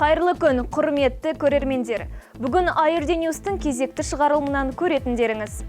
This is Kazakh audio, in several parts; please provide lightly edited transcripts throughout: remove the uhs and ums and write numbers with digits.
Қайырлы күн, құрметті көрермендер. Бүгін ARD News'тің кезекті шығарылымынан көретіндеріңіз.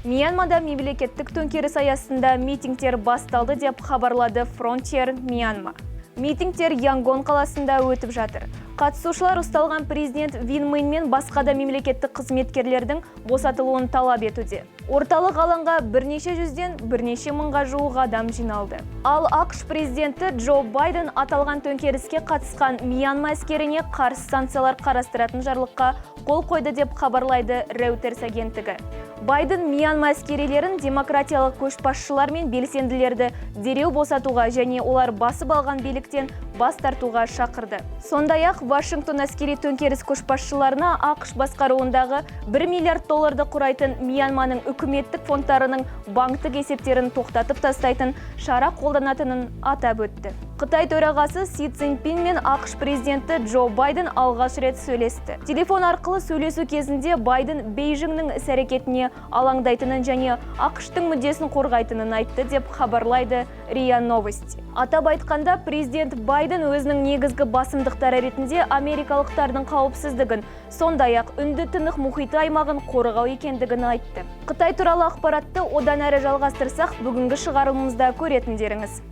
Мьянмада мемлекеттік төңкеріс аясында митингтер басталды деп хабарлады Frontier Myanmar. Митингтер Янгон қаласында өтіп жатыр. Қатысушылар ұсталған президент Вин Мин мен басқа да мемлекеттік қызметкерлердің босатылуын талап етуде. Орталық алаңға бірнеше жүзден бірнеше мыңға жуық адам жиналды. Ал АҚШ президенті Джо Байден аталған төңкеріске қатысқан Мьянма әскеріне қарсы санкциялар қарастыратын жарлыққа қол қойды деп хабарлайды Reuters агенттігі. Байден Мьянма әскерилерін демократиялық көшбасшылар мен белсенділерді дереу босатуға және олар басып алған биліктен бас тартуға шақырды. Сондай-ақ Вашингтон әскери төңкеріс көшбасшыларына АҚШ басқаруындағы 1 миллиард долларды құрайтын Мьянманың үкіметтік фондтарының банктік есептерін тоқтатып тастайтын шара қолданатынын атап өтті. Қытай төрағасы Си Цзиньпин мен АҚШ президенті Джо Байден алғаш рет сөйлесті. Телефон арқылы сөйлесу кезінде Байден Бейжіңнің іс-әрекетіне алаңдайтынын және АҚШ-тың мүддесін қорғайтынын айтты деп хабарлайды РИА Новости. Атап айтқанда, президент Байден өзінің негізгі басымдықтары ретінде америкалықтардың қауіпсіздігін, сондай-ақ Үнді тынық мұхиты аймағын қорғау екендігін айтты. Қытай туралы ақпаратты одан әрі жалғастырсақ, бүгінгі шығарылымымызда көретіндеріңіз.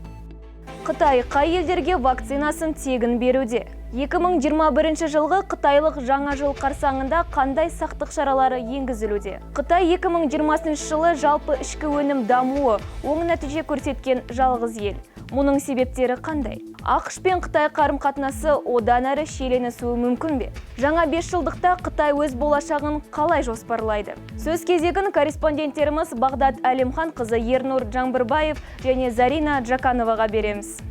Қытай қай елдерге вакцинасын тегін беруде? 2021 жылғы қытайлық жаңа жыл қарсаңында қандай сақтық шаралары енгізілуде? Қытай 2020 жылы жалпы ішкі өнім дамуы оң нәтиже көрсеткен жалғыз ел. Мұның себептері қандай? АҚШ пен Қытай қарым-қатынасы одан әрі шиеленісуі мүмкін бе? Жаңа 5 жылдықта Қытай өз болашағын қалай жоспарлайды? Сөз кезегін корреспонденттеріміз Бағдат Әлімхан қызы, Ернұр Жаңбырбаев және Зарина Джакановаға береміз.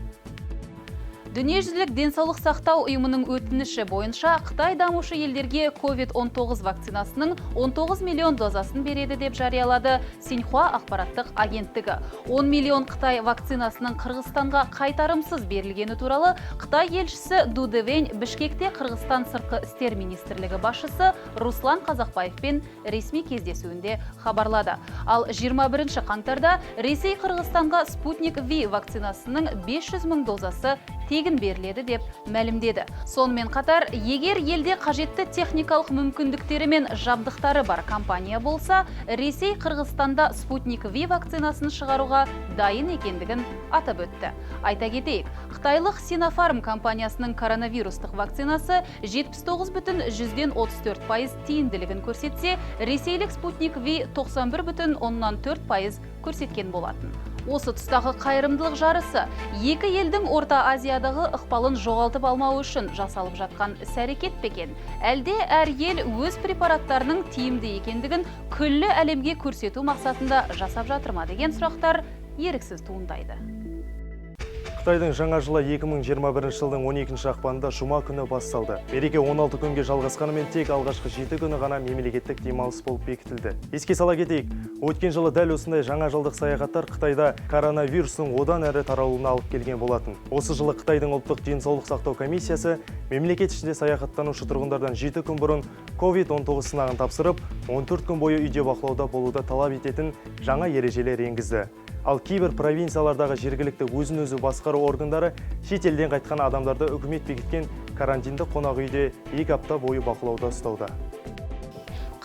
Дүниежүзілік денсаулық сақтау ұйымының өтініші бойынша Қытай дамушы елдерге COVID-19 вакцинасының 19 миллион дозасын береді деп жариялады Синьхуа ақпараттық агенттігі. 10 миллион Қытай вакцинасының Қырғызстанға қайтарымсыз берілгені туралы Қытай елшісі Ду Дэвэнь Бішкекте Қырғызстан сыртқы істер министрлігі басшысы Руслан Қазақбаевпен ресми кездесуінде хабарлады. Ал 21 қаңтарда Ресей Қырғызстанға Спутник V вакцинасының 500 мың дозасы тегін беріледі деп мәлімдеді. Сонымен қатар, егер елде қажетті техникалық мүмкіндіктері мен жабдықтары бар компания болса, Ресей Қырғызстанда Спутник V вакцинасын шығаруға дайын екендігін атап өтті. Айта кетейік, қытайлық Синофарм компаниясының коронавирустық вакцинасы 79,34% тиімділігін көрсетсе, ресейлік Спутник V 91,4% көрсеткен болатын. Осы тұстағы қайырымдылық жарысы екі елдің Орта Азиядағы ықпалын жоғалтып алмау үшін жасалып жатқан іс-әрекет пе екен? Әлде әр ел өз препараттарының тиімді екендігін күллі әлемге көрсету мақсатында жасап жатыр ма деген сұрақтар еріксіз туындайды. Қытайдың жаңа жылы 2021 жылдың 12 ақпанында жұма күні басталды. Мереке 16 күнге жалғасқанымен, тек алғашқы 7 күні ғана мемлекеттік демалыс болып бекітілді. Еске сала кетейік, өткен жылы дәл осындай жаңа жылдық саяхаттар Қытайда коронавирустың одан әрі таралуына алып келген болатын. Осы жылы Қытайдың ұлттық денсаулық сақтау комиссиясы мемлекет ішінде саяхаттанушы тұрғындардан 7 күн бұрын COVID-19 сынағын тапсырып, 14 күн бойы үйде бақылауда болуды талап ететін жаңа ережелер енгізді. Ал кейбір провинциялардағы жергілікті өзін-өзі басқару органдары шетелден қайтқан адамдарды үкімет бекіткен карантинді қонақ үйде 2 апта бойы бақылауда ұстауда.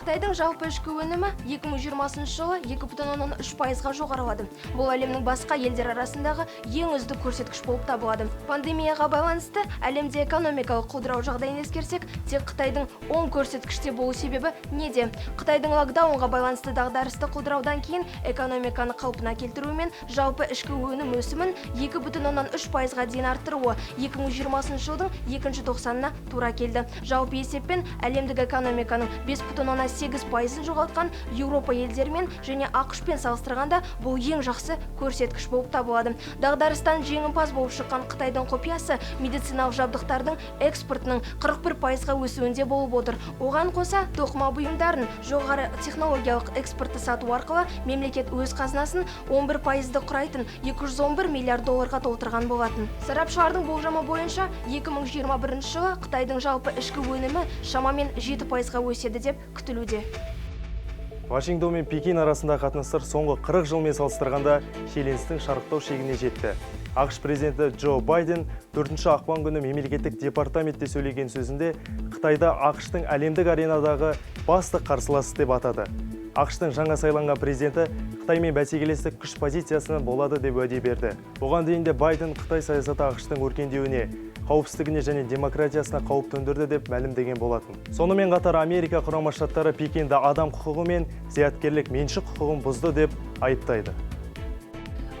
Қытайдың жалпы ішкі өнімі 2020 жылы 2,3%-ға жоғарылады. Бұл әлемнің басқа елдер арасындағы ең үздік көрсеткіш болып табылады. Пандемияға байланысты әлемде экономикалық құлдырау жағдайын ескерсек, тек Қытайдың оң көрсеткіште болу себебі неде? Қытайдың локдаунға байланысты дағдарысты құлдыраудан кейін экономиканы қалпына келтіруі мен жалпы ішкі өнім өсімін 2,3%-ға дейін арттыруы 2020 жылдың екінші тоқсанына тура келді. Жалпы есеппен әлемдік экономиканың 5,8%-ын жоғалтқан Еуропа елдерімен және АҚШ-пен салыстырғанда бұл ең жақсы көрсеткіш болып табылады. Дағдарыстан жеңімпаз болып шыққан Қытайдың құпиясы медициналық жабдықтардың экспортының 41%-ға өсуінде болып отыр. Оған қоса тоқыма бұйымдарын жоғары технологиялық экспортты сату арқылы мемлекет өз қазынасын 11%-ды құрайтын 211 миллиард долларға толтырған болатын. Сарапшылардың болжамы бойынша, 2021 жылы Қытайдың жалпы ішкі өнімі шамамен 7%-ға өседі деп күтілуде. Вашингтон мен Пекин арасындағы қатынастар соңғы 40 жылмен салыстырғанда шиеленістің шарықтау шегіне жетті. АҚШ президенті Джо Байден 4 ақпан күні мемлекеттік департаментте сөйлеген сөзінде Қытайды АҚШ-тың әлемдік аренадағы басты қарсыласы деп атады. АҚШ-тың жаңа сайланған президенті Қытаймен бәсекелестік күш позициясынан болады деп уәде берді. Бұған дейін де Байден Қытай саясаты АҚШ-тың өркендеуіне, қауіпсіздігіне және демократиясына қауіп төндірді деп мәлімдеген болатын. Сонымен қатар Америка Құрама Штаттары Пекинді адам құқығы мен зияткерлік меншік құқығын бұзды деп айыптайды.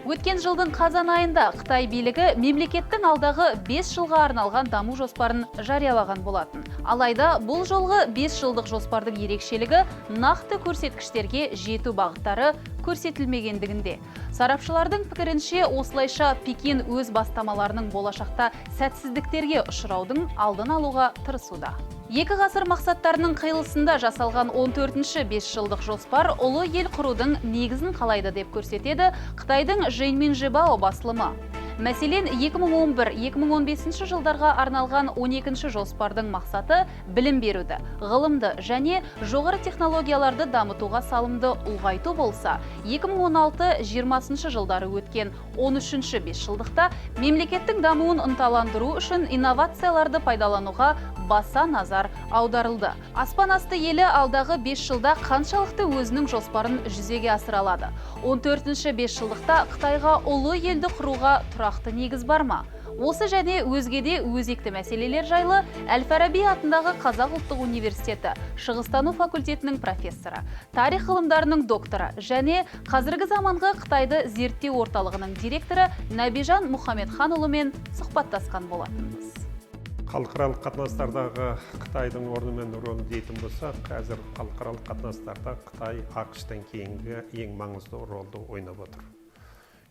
Өткен жылдың қазан айында Қытай билігі мемлекеттің алдағы 5 жылға арналған даму жоспарын жариялаған болатын. Алайда бұл жолғы 5 жылдық жоспардың ерекшелігі нақты көрсеткіштерге жету бағыттары көрсетілмегендігінде. Сарапшылардың пікірінше, осылайша Пекин өз бастамаларының болашақта сәтсіздіктерге ұшыраудың алдын алуға тырысуда. Екі ғасыр мақсаттарының қиылысында жасалған 14-ші 5 жылдық жоспар ұлы ел құрудың негізін қалайды деп көрсетеді Қытайдың Жэньмин Жибао басылымы. Мәселен, 2011-2015 жылдарға арналған 12-ші жоспардың мақсаты білім беруді, ғылымды және жоғары технологияларды дамытуға салымды ұлғайту болса, 2016-20 жылдары өткен 13-ші 5 жылдықта мемлекеттің дамуын ынталандыру үшін инновацияларды пайдалануға баса назар аударылды. Аспан асты елі алдағы 5 жылда қаншалықты өзінің жоспарын жүзеге асыра алады? 14-ші 5 жылдықта Қытайға ұлы елді құруға тұрақты негіз бар ма? Осы және өзге де өзекті мәселелер жайлы Әл-Фараби атындағы Қазақ ұлттық университеті Шығыстану факультетінің профессоры, тарих ғылымдарының докторы және қазіргі заманғы Қытайды зерттеу орталығының директоры Нәбижан Мұхамедханұлымен сұхбаттасқан болатынбыз. Халықаралық қатынастардағы Қытайдың орны мен рөлін дейтін болсақ, қазір халықаралық қатынастарда Қытай АҚШ-тан кейінгі ең маңызды рөлді ойнап отыр.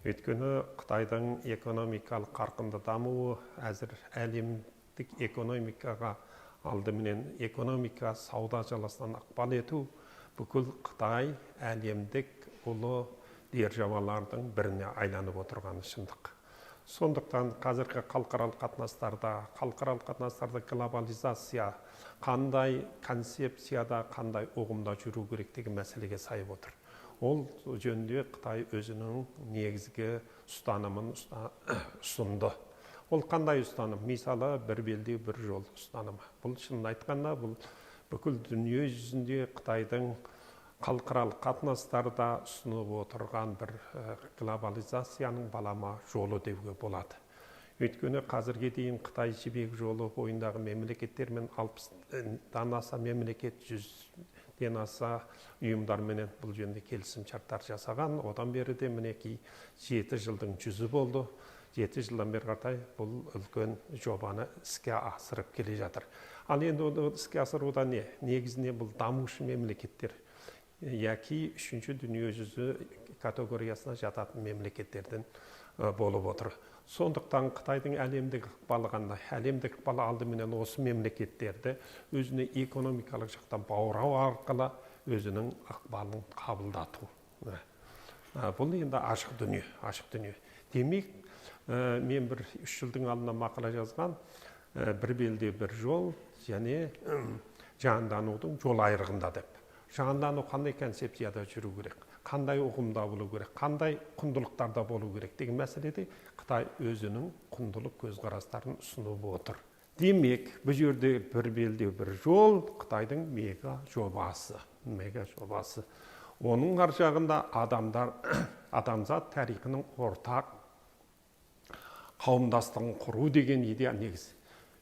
Өйткені Қытайдың экономикалық қарқынды дамуы әзір әлемдік экономикаға, алдыменен экономика, сауда саласынан ықпал ету, бүкіл Қытай әлемдік ұлы державалардың біріне айланып отырғаны шындық. Сондықтан қазіргі халықаралық қатынастарда глобализация қандай концепцияда, қандай ұғымда жүру керек деген мәселеге сайып отыр. Ол жөнінде Қытай өзінің негізгі ұстанымын ұсынды. Ол қандай ұстаным? Мысалы, «Бір белдеу, бір жол» ұстанымы. Бұл, шынын айтқанда, бұл бүкіл дүние жүзінде Қытайдың халықаралық қатынастарда ұсынып отырған бір глобализацияның балама жолы деуге болады. Өйткені қазірге дейін Қытай Жібек жолы бойындағы мемлекеттермен, 60-тан аса мемлекет, 100-ден аса ұйымдарменен бұл жөнінде келісім шарттар жасаған. Одан бері де, мінекей, 7 жылдың жүзі болды. 7 жылдан бері қаратай бұл үлкен жобаны іске асырып келе жатыр. Ал енді оны іске асыруда не негізінен? Бұл дамушы мемлекеттер яки үшінші дүниежүзі категориясына жататын мемлекеттерден болып отыр. Сондықтан Қытайдың әлемдік ықпалы қандай? Әлемдік ықпалы алдыменен осы мемлекеттерді өзіне экономикалық жақтан баурау арқылы өзінің ықпалын қабылдату. Бұл енді ашық дүние, ашық дүние. Демек, мен бір 3 жылдың алдында мақала жазған, «Бір белдеу, бір жол және жаһанданудың жол айрығында» деп. Жаһандану қандай концепцияда жүру керек, қандай ұғымда болу керек, қандай құндылықтарда болу керек деген мәселеде Қытай өзінің құндылық көзқарастарын ұсынып отыр. Демек, бұл жерде «Бір белдеу, бір жол» Қытайдың мега жобасы, мега жобасы. Оның ар жағында адамдар, адамзат тарихының ортақ қауымдастығын құру деген идея негіз.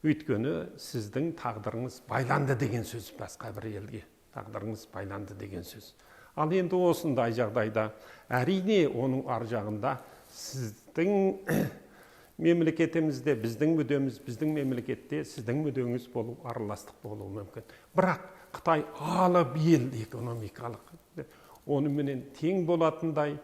Өйткені сіздің тағдырыңыз байланды деген сөз, басқа бір елге тағдырыңыз байланды деген сөз. Ал енді осындай жағдайда, әрине, оның ар жағында сіздің мемлекетімізде біздің мүдеміз, біздің мемлекетте сіздің мүдеңіз болу, араластық болуы мүмкін. Бірақ Қытай алып ел, экономикалық оныменен тең болатындай,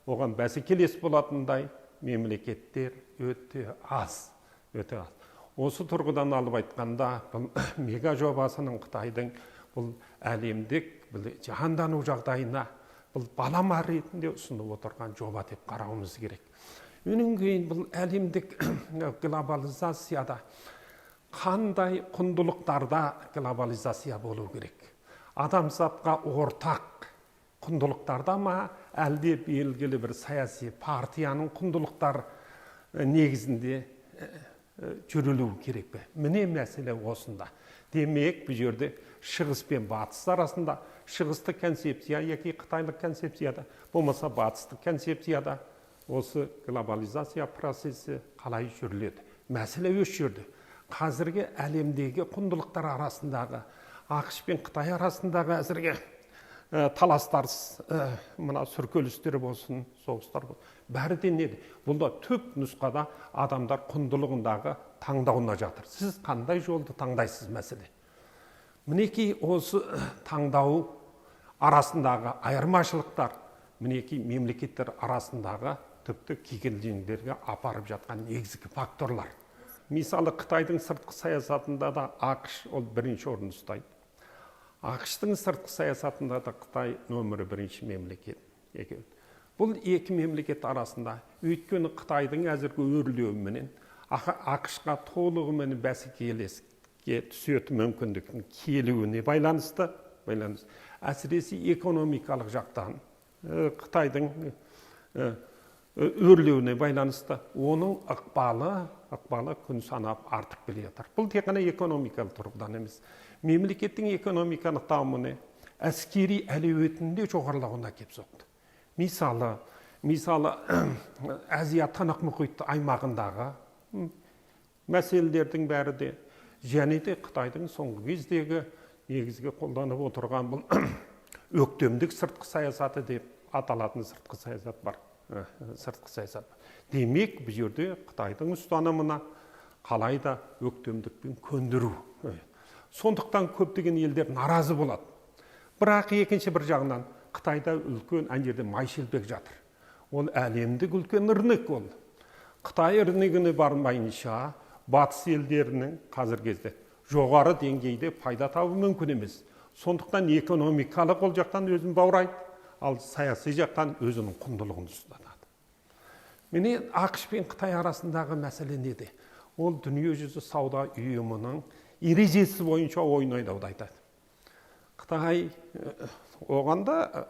оған бәсекелес болатындай мемлекеттер өте аз, өте аз. Осы тұрғыдан алып айтқанда, бұл мега жобасының, Қытайдың бұл әлемдік, бұл жаһандану жағдайына бұл балама ретінде ұсынып отырған жоба деп қарауымыз керек. Одан кейін бұл әлемдік глобализацияда қандай құндылықтарда глобализация болу керек, адамзатқа ортақ құндылықтарда ма, әлде белгілі бір саяси партияның құндылықтар негізінде жүрілуі керек пе? Міне мәселе осында. Демек, бұл жерде шығыс пен батыс арасында шығыстық концепция яки қытайлық концепцияда, болмаса батыстық концепцияда осы глобализация процесі қалай жүріледі? Мәселе осы жерде. Қазіргі әлемдегі құндылықтар арасындағы, АҚШ пен Қытай арасындағы әзірге таластар, мына сүркелістер болсын, соғыстар болсын, бәрі де неде? Бұл да түп нұсқада адамдар құндылығындағы таңдауына жатыр. Сіз қандай жолды таңдайсыз мәселе? Мінекей осы таңдау арасындағы айырмашылықтар, мінекей мемлекеттер арасындағы тіпті кикілжіңдерге апарып жатқан негізгі факторлар. Мысалы, Қытайдың сыртқы саясатында да АҚШ ол бірінші орын ұстайды. АҚШ-тың сыртқы саясатында да Қытай нөмірі бірінші мемлекет екен. Бұл екі мемлекет арасында, өйткені Қытайдың әзіргі өрлеуіменен АҚШ-қа толығымен бәсекелеске түсетін мүмкіндіктің келуіне байланысты, әсіресе экономикалық жақтан Қытайдың өрлеуіне байланысты оның ықпалы күн санап артып келе жатыр. Бұл тек қана экономикалық тұрғыдан емес, мемлекеттің экономикалық дамуына, әскери әлеуетінде жоғарылауына кеп соқты. Мысалы, Азия Тынық мұхит аймағындағы мәселелердің бәрі де, және де Қытайдың соңғы кездегі негізгі қолданып отырған бұл өктемдік сыртқы саясаты деп аталатын сыртқы саясат бар. Сыртқы саясат. Демек, бұл жерде Қытайдың ұстанымына қалай да өктемдікпен көндіру. Сондықтан көптеген елдер наразы болады. Бірақ екінші бір жағынан Қытайда үлкен ана жерде май шелпек жатыр. Ол әлемдік үлкен рынок ол. Қытай рыногіне бармайынша батыс елдерінің қазіргі кезде жоғары деңгейде пайда табу мүмкін емес. Сондықтан экономикалық ол жақтан өзін баурайды, ал саяси жақтан өзінің құндылығын ұстанады. Міне АҚШ пен Қытай арасындағы мәселе неде? Ол дүниежүзі сауда ұйымының ережесі бойынша ойын ойнауды айтады. Қытай оған да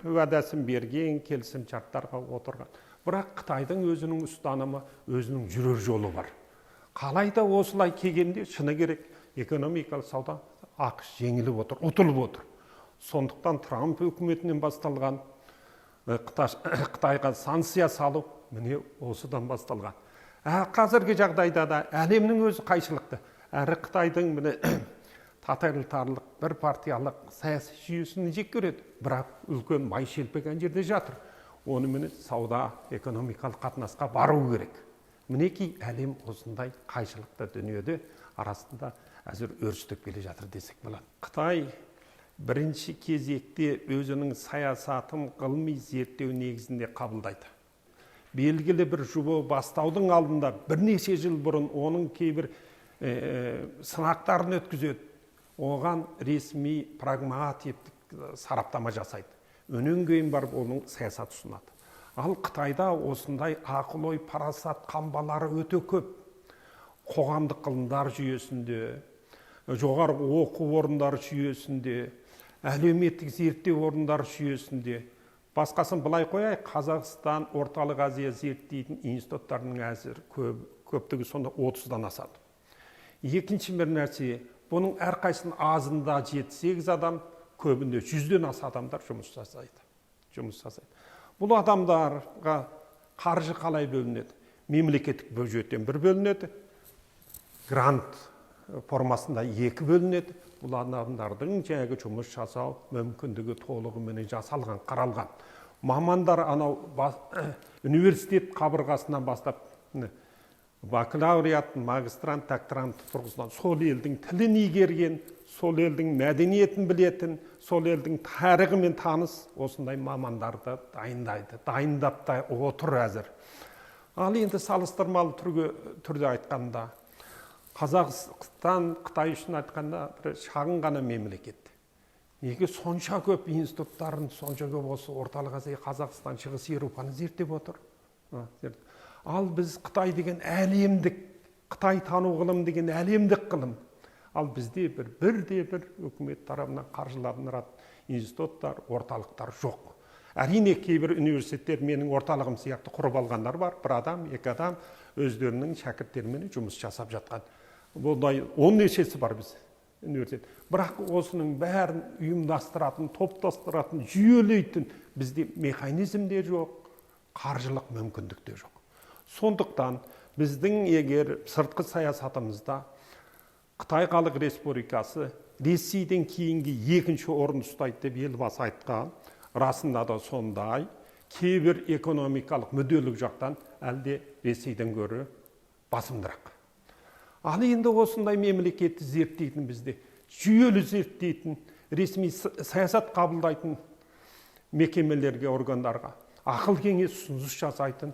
уәдәсін берген, келісім шарттарға отырған. Бірақ Қытайдың өзінің ұстанымы, өзінің жүрер жолы бар. Қалай да осылай келгенде, шыны керек, экономикалық сауда АҚШ жеңіліп отыр, ұтылып отыр. Сондықтан Трамп үкіметінен басталған Қытайға санкция салу міне осыдан басталған. Қазіргі жағдайда да әлемнің өзі қайшылықты. Әрі Қытайдың міне тоталитарлық, бір партиялық саяси жүйесін жек көреді. Бірақ үлкен май шелпек ана жерде жатыр. Оны міне сауда, экономикалық қатынасқа бару керек. Мінекей әлем осындай қайшылықты дүниеде арасында әзір өрістеп келе жатыр десек болады. Қытай бірінші кезекте өзінің саясатын ғылыми зерттеу негізінде қабылдайды. Белгілі бір жоба бастаудың алдында бірнеше жыл бұрын оның кейбір сынақтарын өткізеді. Оған ресми прагмативтік сараптама жасайды. Өнен кейін барып оның саясат ұсынады. Ал Қытайда осындай ақыл ой, парасат қамбалары өте көп. Қоғамдық ғылымдар жүйесінде, жоғарғы оқу орындары жүйесінде, әлеуметтік зерттеу орындары жүйесінде. Басқасын былай қояйық, Қазақстан, Орталық Азия зерттейтін институттарының әзір көптігі сонда 30-дан асады. Екінші бір нәрсе, бұның әрқайсының азында 7-8 адам, көбінде 100-ден аса адамдар жұмыс жасайды. Бұл адамдарға қаржы қалай бөлінеді? Мемлекеттік бюджеттен бір бөлінеді, грант формасында екі бөлінеді. Бұл адамдардың жаңағы жұмыс жасау мүмкіндігі толығымен жасалған, қаралған. Мамандар анау университет қабырғасынан бастап бакалавриат, магистрант, докторант тұрғысынан сол елдің тілін игерген, сол елдің мәдениетін білетін, сол елдің тарихымен таныс осындай мамандарды дайындайды, дайындап та отыр әзір. Ал енді салыстырмалы түрде айтқанда, Қазақстан Қытай үшін айтқанда бір шағын ғана мемлекет. Неге сонша көп институттарын, сонша көп осы Орталық Азия, Қазақстан, Шығыс Еуропаны зерттеп отыр? Ал біз Қытай деген әлемдік, Қытай тану ғылым деген әлемдік ғылым. Ал бізде бірде бір үкімет тарапынан қаржыландыратын Институттар, орталықтар жоқ. Әрине, кейбір университеттер менің орталығым сияқты құрып алғандар бар. Бір адам, екі адам өздерінің шәкірттерімен жұмыс жасап жатқан. Бұндай 10 нешесі бар біз университет. Бірақ осының бәрін ұйымдастыратын, топтастыратын, жүйелейтін бізде механизм де жоқ, қаржылық мүмкіндік те жоқ. Сондықтан біздің егер сыртқы саясатымызда Қытай Халық Республикасы Ресейден кейінгі екінші орын ұстайды деп Елбасы айтқан, расында да сондай, кейбір экономикалық мүдделік жақтан әлде Ресейден гөрі басымдырақ. Ал енді осындай мемлекетті зерттейтін, бізде жүйелі зерттейтін, ресми саясат қабылдайтын мекемелерге, органдарға ақыл кеңес, ұсыныс жасайтын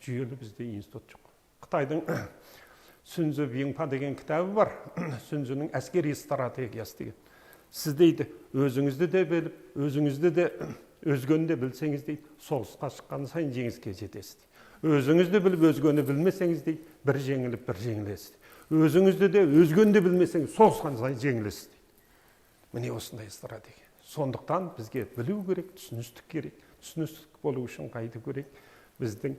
жүйелі бізде институт жоқ. Қытайдың «Сүнзі Биңфа» деген кітабы бар, Сүнзінің әскери стратегиясы деген. Сіз, дейді, өзіңізді де біліп, өзіңізді де, өзгені де білсеңіз, дейді, соғысқа шыққан сайын жеңіске жетесіз. Өзіңізді біліп, өзгені білмесеңіз, дейді, бір жеңіліп, бір жеңілесіз. Өзіңізді де, өзгені де білмесеңіз, соғысқан сайын жеңілесіз, дейді. Міне, осындай стратегия. Сондықтан бізге білу керек, түсіністік керек. Түсіністік болу үшін қайту керек? Біздің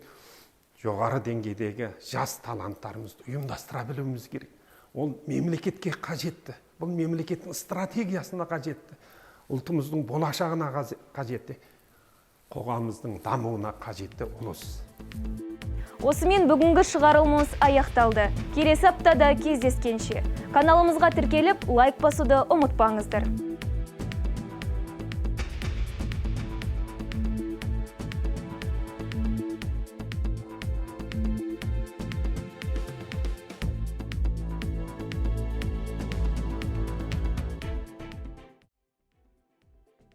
жоғары деңгейдегі жас таланттарымызды ұйымдастыра білуіміз керек. Ол мемлекетке қажетті, бұл мемлекеттің стратегиясына қажетті, ұлтымыздың болашағына қажетті, қоғамымыздың дамуына қажетті ұлыс. Осымен бүгінгі шығарылымымыз аяқталды. Келесі аптада кездескенше. Каналымызға тіркеліп, лайк басуды ұмытпаңыздар.